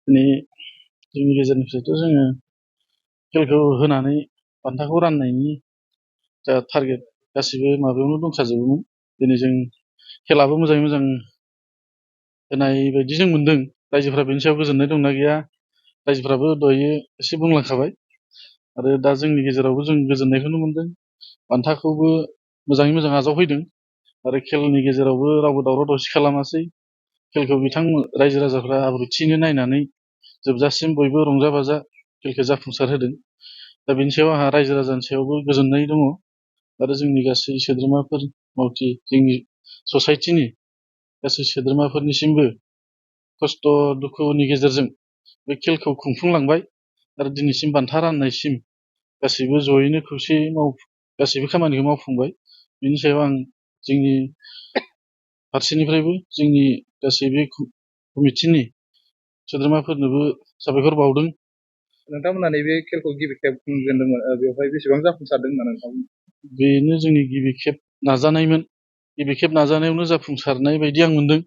दिनै जोंनि गेजेरनिफ्रायथ' जोङो खेलखौ होनानै बान्थाखौ राननायनि जा टारगेट गासिबो माबायावनो दंखाजोबोमोन। दिनै जों खेलाबो मोजाङै मोजां होनाय बायदि जों मोनदों। रायजोफ्रा बेनि सायाव गोजोननाय दंना गैया रायजोफ्राबो दहायो एसे बुंलांखाबाय आरो दा जोंनि गेजेरावबो जों गोजोननायखौनो मोनदों। बान्थाखौबो मोजाङै मोजां आजावफैदों आरो खेलनि गेजेरावबो रावबो दावराव दावसि खालामासै। खेलखौ बिथांमोन रायजो राजाफ्रा आब्रुथियैनो नायनानै जोबजासिम बयबो रंजा बाजा खेलखौ जाफुंसार होदों। दा बेनि सायाव आंहा रायजो राजानि सायावबो गोजोननाय दङ आरो जोंनि गासै सोद्रोमाफोर मावथि जोंनि ससाइटिनि गासै सोद्रोमाफोरनिसिमबो खस्थ' दुखुनि गेजेरजों बे खेलखौ खुंफुंलांबाय आरो दिनैसिम बान्था राननायसिम गासैबो जयैनो खौसेयै गासैबो खामानिखौ मावफुंबाय। बिनि सायाव आं जोंनि फारसेनिफ्रायबो जोंनि गासै बे कमिटिनि सोद्रोमाफोरनोबो साबायखर बावदों। नोंथांमोना नैबे खेलखौ गिबि खेब खुंजेनदोंमोन, बेवहाय बेसेबां जाफुंसारदों होनना नोंथांमोन? बेनो जोंनि गिबि खेब नाजानायमोन। गिबि खेब नाजानायावनो जाफुंसारनाय बायदि आं मोनदों।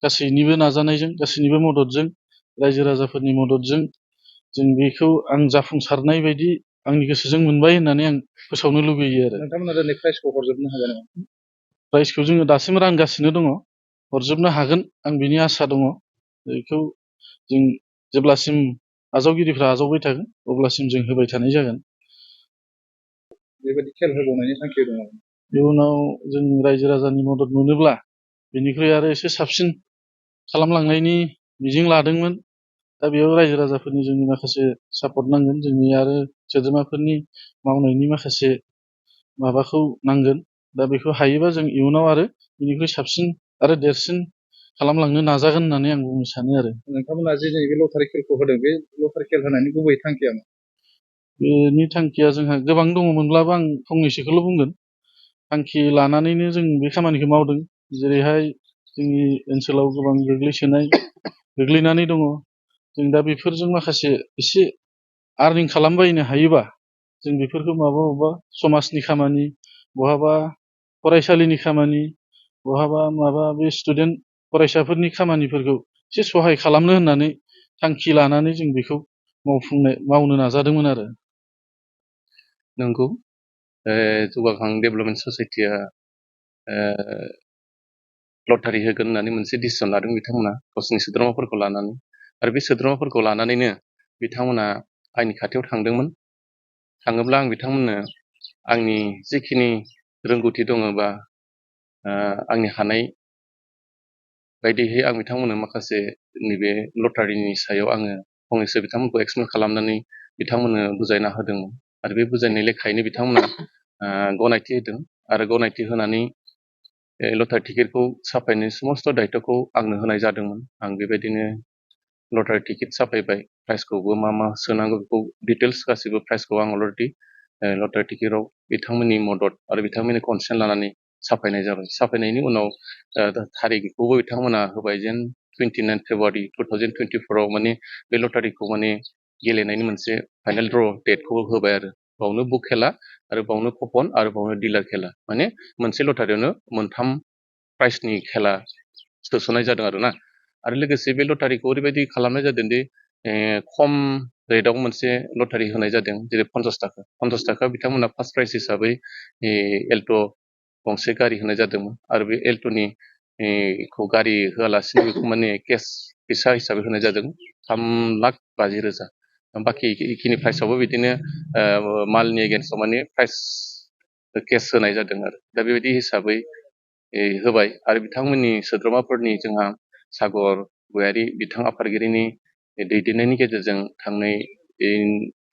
गासैनिबो नाजानायजों गासैनिबो मददजों रायजो राजाफोरनि मददजों जों बेखौ आं जाफुंसारनाय बायदि आंनि गोसोजों मोनबाय होननानै आं फोसावनो लुबैयो आरो। नोंथांमोना दिनै प्राइजखौ हरजोबनो हागोन नामा? प्राइजखौ जोङो दासिम रानगासिनो दङ, हरजोबनो हागोन आं बिनि आसा दङ। बेखौ जों जेब्लासिम आजावगिरिफ्रा आजावबाय थागोन अब्लासिम जों होबाय थानाय जागोन। बेबायदि खेल होबावनायनि थांखि दङ? इयुनाव जों रायजो राजानि मदद मोनोब्ला बेनिख्रुइ आरो एसे साबसिन खालामलांनायनि मिजिं लादोंमोन। दा बेयाव रायजो राजाफोरनि जोंनि माखासे सापर्ट नांगोन, जोंनि आरो सोद्रोमाफोरनि मावनायनि माखासे माबाखौ नांगोन। दा बेखौ हायोबा जों इयुनाव आरो बेनिख्रुइ साबसिन आरो देरसिन खालामलांनो नाजागोन होननानै आं बुंनो सानो आरो। नोंथांमोना जे बे लटारि खेलखौ होदों, बे लटारि खेल होनायनि गुबै थांखिया मा? बेनि थांखिया जोंहा गोबां दङमोनब्लाबो आं फंनैसोखौल' बुंगोन। थांखि लानानैनो जों बे खामानिखौ मावदों। जेरैहाय जोंनि ओनसोलाव गोबां गोग्लैनानै दङ। जों दा बेफोरजों माखासे एसे आर्निं खालामबायनो हायोबा जों बेफोरखौ माबा समाजनि खामानि, बहाबा फरायसालिनि खामानि, बहाबा माबा बे स्टुडेन्ट फरायसाफोरनि खामानिफोरखौ एसे सहाय खालामनो होननानै थांखि लानानै जों बेखौ मावनो नाजादोंमोन आरो। नंगौ, जौगाखां डेभेलपमेन्ट ससाइटिआ लटारि होगोन होननानै मोनसे डिसिसन लादों बिथांमोना गावसिनि सोद्रोमाफोरखौ लानानै, आरो बे सोद्रोमाफोरखौ लानानैनो बिथांमोना आंनि खाथियाव थांदोंमोन। थाङोब्ला आं बिथांमोननो आंनि जिखिनि रोंगौथि दङ बा आंनि हानाय बायदियै आं बिथांमोननो माखासे नैबे लटारिनि सायाव आङो फंनैसो बिथांमोनखौ एक्सप्लेन खालामनानै बिथांमोननो बुजायना होदोंमोन। आरो बे बुजायनाय लेखायैनो बिथांमोना गनायथि होदों आरो गनायथि होनानै लटारि टिकेटखौ साफायनायनि समस्त दायित्वखौ आंनो होनाय जादोंमोन। आं बेबायदिनो लटारि टिकेट साफायबाय, प्राइजखौबो मा मा सोनांगौ बेखौ डिटेल्स गासिबो प्राइजखौ आं अलरेडि लटारि टिकेटआव बिथांमोननि मदद आरो बिथांमोननि कनसेन्ट लानानै साफायनाय जाबाय। साफायनायनि उनाव थारिखखौबो बिथांमोना होबाय जेन 29 फेब्रुवारि 2024 माने बे लटारिखौ माने गेलेनायनि मोनसे फाइनाल ड्र डेटखौ होबाय आरो बावनो बुक खेला आरो बावनो कपन आरो बावनो डिलार खेला, माने मोनसे लटारियावनो मोनथाम प्राइजनि खेला सोस'नाय जादों आरोना। आरो लोगोसे बे लटारिखौ ओरैबायदि खालामनाय जादों दि खम रेटआव मोनसे लटारि होनाय जादों, जेरै 50 थाखा बिथांमोना फार्स्ट प्राइज हिसाबै एल्ट' गंसे गारि होनाय जादोंमोन। आरो बे एल्ट'नि गारि होआलासिनो बेखौ माने केस फैसा हिसाबै होनाय जादों 3,50,000। बाखि इखिनि प्राइसआवबो बिदिनो मालनि एगेन्स्टआव माने प्राइस केस होनाय जादों आरो। दा बेबायदि हिसाबै होबाय। आरो बिथांमोननि सोद्रोमाफोरनि जोंहा सागर गयारि बिथां आफादगिरिनि दैदेननायनि गेजेरजों थांनाय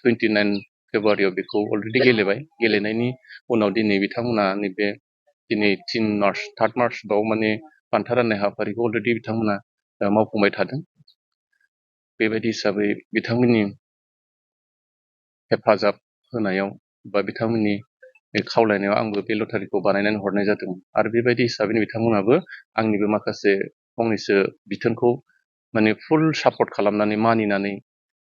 29 फेब्रुवारियाव बेखौ अलरेडि गेलेबाय। गेलेनायनि उनाव दिनै बिथांमोना नैबे दिनै 3 मार्चआव माने बान्था राननाय हाबाफारिखौ अलरेडि बिथांमोना मावफुंबाय थादों। बेबायदि हिसाबै बिथांमोननि हेफाजाब होनायाव बा बिथांमोननि खावलायनायाव आंबो बे लटारिखौ बानायनानै हरनाय जादोंमोन। आरो बेबायदि हिसाबैनो बिथांमोनाबो आंनिबो माखासे फंनैसो बिथोनखौ माने फुल सापर्ट खालामनानै मानिनानै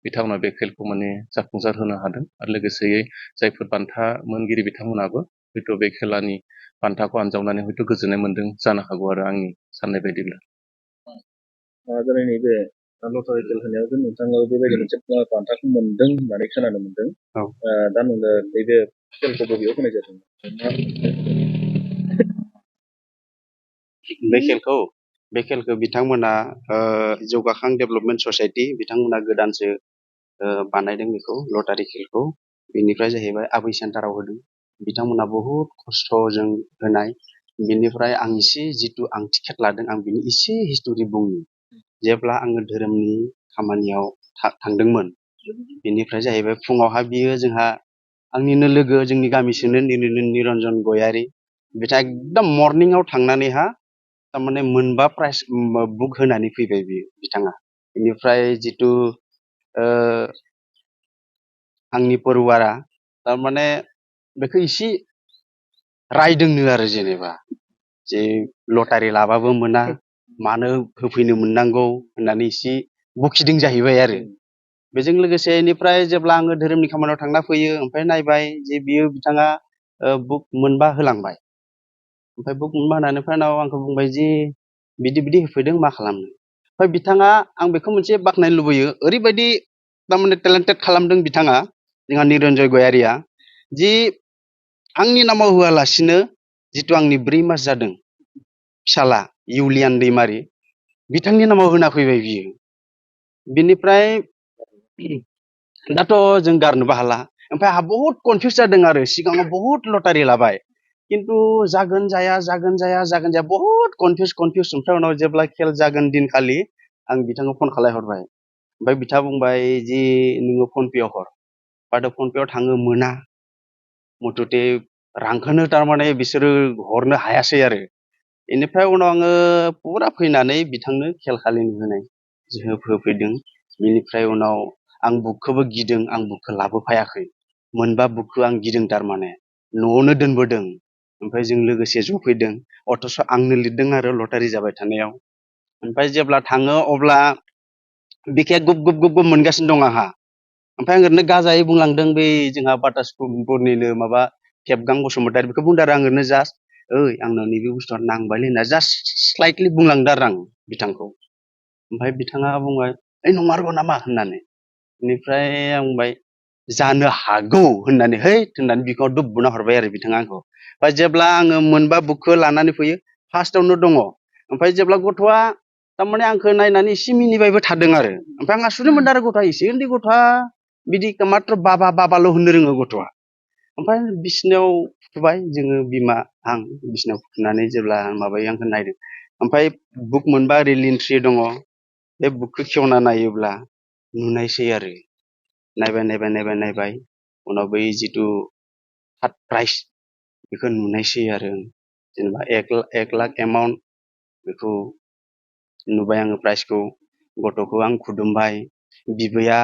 बिथांमोना बे खेलखौ माने जाफुंसार होनो हादों। आरो लोगोसेयै जायफोर बान्था मोनगिरि बिथांमोनाबो हयथ' बे खेलानि बान्थाखौ आनजावनानै हयथ' गोजोननाय मोन्दों जानो हागौ आरो आंनि साननाय बायदिब्ला। दिनै नैबे लटारि खेल होनायाव नोंथाङा बेबायदि मोनसे बान्थाखौ मोनदों होननानै खोनानो मोनदों। दा नोंनो नैबे खेलखौ बबेयाव होनाय जादों? बे खेलखौ बिथांमोना जौगाखां डेभेलपमेन्ट ससाइटि बिथांमोना गोदानसो बानायदों बेखौ लटारि खेलखौ। बेनिफ्राय जाहैबाय आबै सेन्टाराव होदों। बिथांमोना बहुद खस्थ'जों होनाय। बिनिफ्राय आं एसे जितु आं टिकेट लादों आं बिनि एसे हिस्ट'रि बुंनि। जेब्ला आङो धोरोमनि खामानियाव थांदोंमोन, बेनिफ्राय जाहैबाय फुङावहा बियो जोंहा आंनिनो लोगो जोंनि गामिसिनो निरन्जन गयारि बिथाङा एकदम मर्निंआव थांनानैहा थारमाने मोनबा प्राइज बुक होनानै फैबाय बिथाङा। बेनिफ्राय जितु आंनि परिवारा थारमाने बेखौ एसे रायदोंनो आरो जेनेबा जे लटारि लाबाबो मोना, मानो होफैनो मोननांगौ होननानै एसे बखिदों जाहैबाय आरो। बेजों लोगोसे बेनिफ्राय जेब्ला आङो धोरोमनि खामानियाव थांना फैयो, ओमफ्राय नायबाय जे बियो बिथाङा बुक मोनबा होलांबाय। ओमफ्राय बुक मोनबा होनानै उनाव आंखौ बुंबाय जे बिदि होफैदों मा खालामनो। ओमफ्राय बिथाङा आं बेखौ मोनसे बाख्नायनो लुबैयो, ओरैबायदि थारमाने टेलेन्टेड खालामदों बिथाङा जोंहा निरन्जय गयारिया, जि आंनि नामाव होआलासिनो जितु आंनि 4 मास जादों फिसाला इउलियान दैमारि, बिथांनि नामाव होना फैबाय बियो। बिनिफ्राय दाथ' जों गारनोबो हाला। ओमफ्राय आंहा बहुत कनफिउस जादों आरो, सिगाङाव बहुत लटारि लाबाय खिन्थु जागोन जाया बहुत कनफिउस। ओमफ्राय उनाव जेब्ला खेल जागोन दिनखालि आं बिथांखौ फन खालायहरबाय। ओमफ्राय बिथाङा बुंबाय जि नोङो फनपेआव हर। बाथ' फनपेआव थाङो मोना, मथथे रांखौनो थारमाने बिसोरो हरनो हायासै आरो। बेनिफ्राय उनाव आङो पुरा फैनानै बिथांनो खेल खालिनो होनाय होफैदों। बिनिफ्राय उनाव आं बुकखौबो गिदों, आं बुकखौ लाबोफायाखै। मोनबा बुकखौ आं गिदों थारमाने, न'आवनो दोनबोदों। ओमफ्राय जों लोगोसे जफैदों, अथ'स' आंनो लिरदों आरो लटारि जाबाय थानायाव। ओमफ्राय जेब्ला थाङो अब्ला बिखे गुब मोनगासिनो दं आंहा। ओमफ्राय आं ओरैनो गाजायै बुंलांदों, बै जोंहा बाटासपुरनिनो माबा खेबगां बसुमतारी बेखौ बुंदों आरो आं ओरैनो जास्ट ओइ आंनाव नैबे बुस्थुआ नांबायलै होनना जास्ट स्लाइटलि बुंलांदों आरो आं बिथांखौ। ओमफ्राय बिथाङा बुंबाय ओइ नंमारगौ नामा होननानै। बेनिफ्राय आं बुंबाय जानो हागौ होननानै होननानै बिखौ दुब बुना हरबाय आरो बिथाङा आंखौ। ओमफ्राय जेब्ला आङो मोनबा बुकखौ लानानै फैयो, फार्स्टआवनो दङ। ओमफ्राय जेब्ला गथ'आ थारमाने आंखौ नायनानै एसे मिनिबायबो थादों आरो। ओमफ्राय आं आसुरित मोनदों आरो गथ'आ एसे उन्दै गथ'आ बिदि मात्र बाबाल' होननो रोङो गथ'आ। ओमफ्राय बिसिनायाव फुथुबाय जोङो आं बिसिनायाव फुथुनानै जेब्ला माबायो आंखौ नायदों। ओमफ्राय बुक मोनबा ओरै लिन्ट्रि दङ। बे बुकखौ खेवना नायोब्ला नुनायसै आरो। नायबाय उनाव बै जितु थार्ड प्राइज बेखौ नुनायसै आरो। जेनेबा 1 लाख एमाउन्ट बेखौ नुबाय आङो प्राइजखौ। गथ'खौ आं खुदुमबाय। बिबैया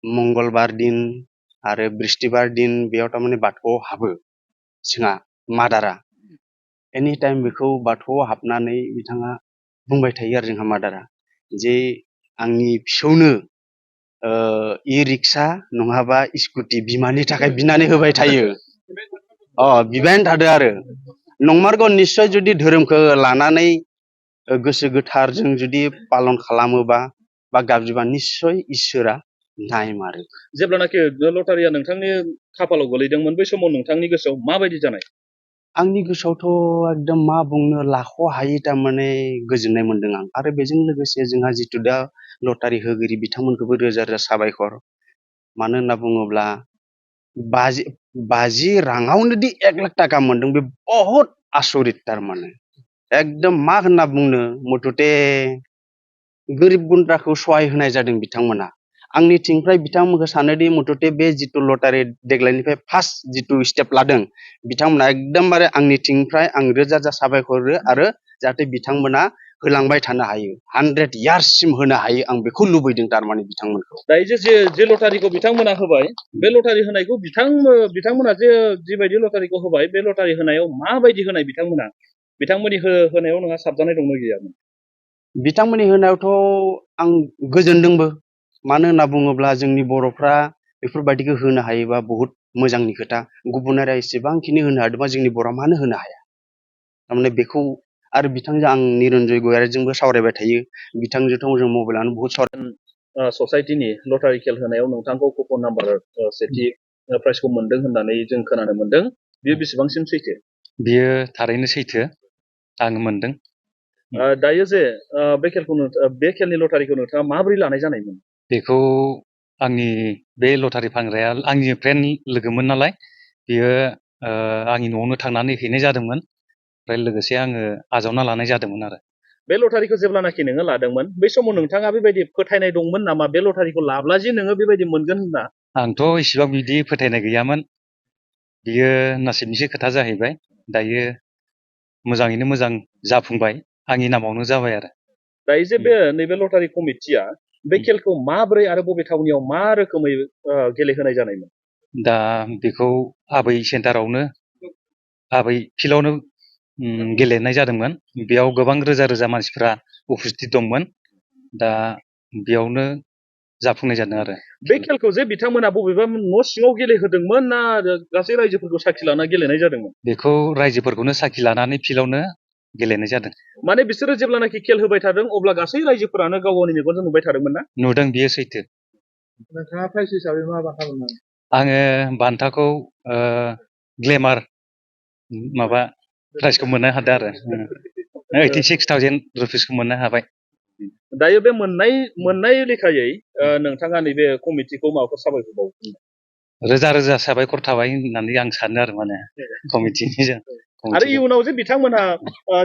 मंगलबार दिन आरो बृस्तिबार दिन बेयाव थारमाने बाथौआव हाबो जोंहा मादारा। एनि टाइम बेखौ बाथौआव हाबनानै बिथाङा बुंबाय थायो आरो जोंहा मादारा, जे आंनि फिसौनो इ रिक्सा नङाबा स्कुटि बिमानि थाखाय बिनानै होबाय थायो। बिबायानो थादो आरो। नंमारगौ निस्सय जुदि धोरोमखौ लानानै गोसो गोथारजों जुदि पालन खालामोबा बा गाबज्रिबा निस्सय इसोरा नायमारो। जेब्लानाखि लटारिया नोंथांनि खाफालाव गोलैदोंमोन, बै समाव नोंथांनि गोसोआव माबायदि जानाय? आंनि गोसोआवथ' एकदम मा बुंनो लाख'हायै थारमाने गोजोननाय मोनदों आं। आरो बेजों लोगोसे जोंहा जितु दा लटारि होगिरि बिथांमोनखौबो रोजा रोजा साबायखर। मानो होनना बुङोब्ला 50 राङावनो दि 1 लाख थाखा मोनदों, बे बहुत आसरित थारमाने। एकदम मा होनना बुंनो, मथथे गोरिब गुन्द्राखौ सहाय होनाय जादों बिथांमोना। आंनि थिंनिफ्राय बिथांमोनखौ सानोदि मथथे बे जितु लटारि देग्लायनिफ्राय फार्स्ट जितु स्टेप लादों, बिथांमोना एकदमबारे आंनि थिंनिफ्राय आं रोजा रोजा साबायखर होयो। आरो जाहाथे बिथांमोना होलांबाय थानो हायो, 100 इयार्ससिम होनो हायो, आं बेखौ लुबैदों थारमाने बिथांमोनखौ। दायो जे लटारिखौ बिथांमोना होबाय, बे लटारि होनायखौ बिथांमोना जिबायदि लटारिखौ होबाय, बे लटारि होनायाव माबायदि होनाय बिथांमोननि होनायाव नोंहा साबजानाय दंना गैयामोन? बिथांमोननि होनायावथ' आं गोजोनदोंबो। मानो होनना बुङोब्ला जोंनि बर'फ्रा बेफोरबायदिखौ होनो हायोबा बहुत मोजांनि खोथा। गुबुनारिया एसेबांखिनि होनो हादोंबा जोंनि बर'आ मानो होनो हाया? थारमाने बेखौ आरो बिथांजों आं निरन्जय गयारिजोंबो सावरायबाय थायो बिथांजोंथ' जों मबाइलावनो बहुत ससाइटिनि लटारि खेल होनायाव नोंथांखौ कुपन नाम्बार सेथि प्राइजखौ मोनदों होननानै जों खोनानो मोनदों बेयो बेसेबांसिम सैथो? बियो थारैनो सैथो आं मोनदों। दायो जे बे खेलनि लटारिखौ नोंथाङा माबोरै लानाय जानायमोन? बेखौ आंनि बे लटारि फानग्राया आंनि फ्रेन्ड लोगोमोन नालाय बियो आंनि न'आवनो थांनानै हैनाय जादोंमोन ओमफ्राय लोगोसे आङो आजावना लानाय जादोंमोन आरो। बे लटारिखौ जेब्लानाखि नोङो लादोंमोन बै समाव नोंथाङा बेबायदि फोथायनाय दंमोन नामा बे लटारिखौ लाब्ला जे नोङो बेबायदि मोनगोन होनना? आंथ' इसिबां बिदि फोथायनाय गैयामोन बियो नसिबनिसो खोथा जाहैबाय दायो मोजाङैनो मोजां जाफुंबाय आंनि नामावनो जाबाय आरो। दायो जे बे नैबे लटारि कमिटिया बे खेलखौ माबोरै आरो बबे थावनियाव मा रोखोमै गेलेहोनाय जानायमोन? दा बेखौ आबै सेन्टारावनो आबै फिल्डआवनो गेलेनाय जादोंमोन बेयाव गोबां रोजा रोजा मानसिफ्रा उपस्थित दंमोन दा बेयावनो जाफुंनाय जादों आरो। बे खेलखौ जे बिथांमोना बबेबा न' सिङाव गेलेहोदोंमोन ना गासै रायजोफोरखौ साखि लाना गेलेनाय जादोंमोन? बेखौ रायजोफोरखौनो साखि लानानै फिल्डआवनो गेलेनाय जादों। माने बिसोरो जेब्लानाखि खेल होबाय थादों अब्ला गासै रायजोफोरानो गाव गावनि मेगनजों नुबाय थादोंमोन ना? नुदों बियो सैथो। नोंथाङा प्राइज हिसाबै मा बान्था मोनदों? आङो बान्थाखौ ग्लेमार माबा प्राइजखौ मोननो हादों आरो 86,000 रुपिसखौ मोननो हाबाय। दायो बे मोननाय लेखायै नोंथाङा नैबे कमिटिखौ माबाफोर साबायखर बावगोन? रोजा रोजा साबायखर थाबाय होननानै आं सानो आरो माने कमिटिनिजों। आरो इयुनाव जे बिथांमोनहा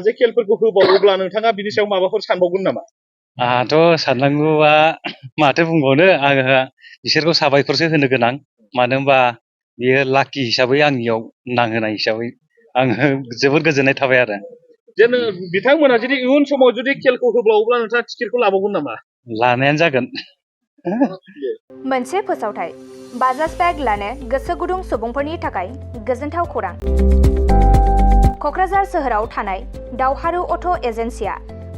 जे खेलफोरखौ होबावोब्ला नोंथाङा बिनि सायाव माबाफोर सानबावगोन नामा? आंहाथ' साननांगौआ माथो बुंबावनो आंहा बिसोरखौ साबायखरसो होनो गोनां मानो होनबा बियो लाकि हिसाबै आंनियाव नांहोनाय हिसाबै आङो जोबोद गोजोननाय थाबाय आरो। जे बिथांमोना जुदि इयुन समाव जुदि खेलखौ होबावोब्ला नोंथाङा टिकेटखौ लाबावगोन नामा? लानायानो जागोन। मोनसे फोसावथाय बाजाज बेग लानो गोसो गुदुं सुबुंफोरनि थाखाय गोजोनथाव खौरां। क'क्राझार सोहोराव थानाय दावहारु अट' एजेन्सिया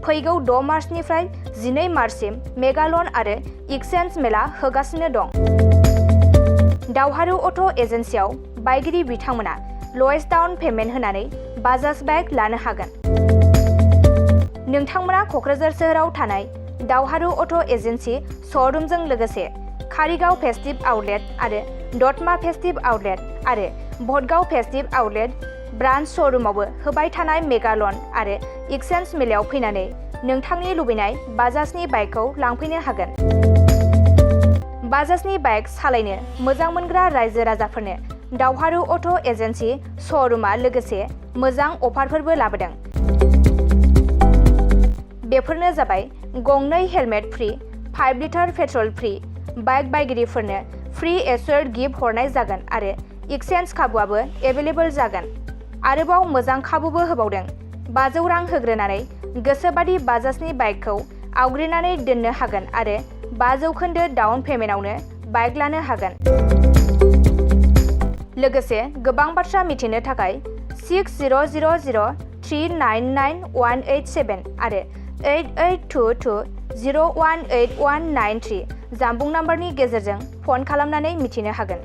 फैगौ 6 मार्चनिफ्राय 12 मार्चसिम मेगा लन आरो एक्सचेन्ज मेला होगासिनो दं। दावहारु अट' एजेन्सियाव बायगिरि बिथांमोना लवेस्ट डाउन पेमेन्ट होनानै बाजाज बेग लानो हागोन। नोंथांमोना क'क्राझार सोहोराव थानाय दावहारु अट' एजेन्सि श'रुमजों लोगोसे कारिगाव फेस्टिभ आउटलेट आरो दतमा फेस्टिभ आउटलेट आरो भटगाव फेस्टिभ आउटलेट ब्रान्च श'रुमावबो होबाय थानाय मेगा लन आरो एक्सचेन्ज मेलायाव फैनानै नोंथांनि लुबैनाय बाजाजनि बाइकखौ लांफैनो हागोन। बाजाजनि बाइक सालायनो मोजां मोनग्रा रायजो राजाफोरनो दावहारु अट' एजेन्सि श'रुमा लोगोसे मोजां अफारफोरबो लाबोदों। बेफोरनो जाबाय गंनै helmet free, 5 litre petrol free, bike बायगिरिफोरनो फ्रि एश्योर्ड गिफ्ट हरनाय जागोन आरो एक्सचेन्ज खाबुआबो एभेलेबल जागोन। आरोबाव मोजां खाबुबो होबावदों। 500 रां होग्रोनानै गोसोबादि बाजाजनि बाइकखौ आवग्रिनानै दोननो हागोन आरो 5% डाउन पेमेन्टआवनो बाइक लानो हागोन। लोगोसे गोबां बाथ्रा मिथिनो थाखाय 6000399187 आरो 8822018193 जानबुं नाम्बारनि गेजेरजों फन खालामनानै मिथिनो हागोन।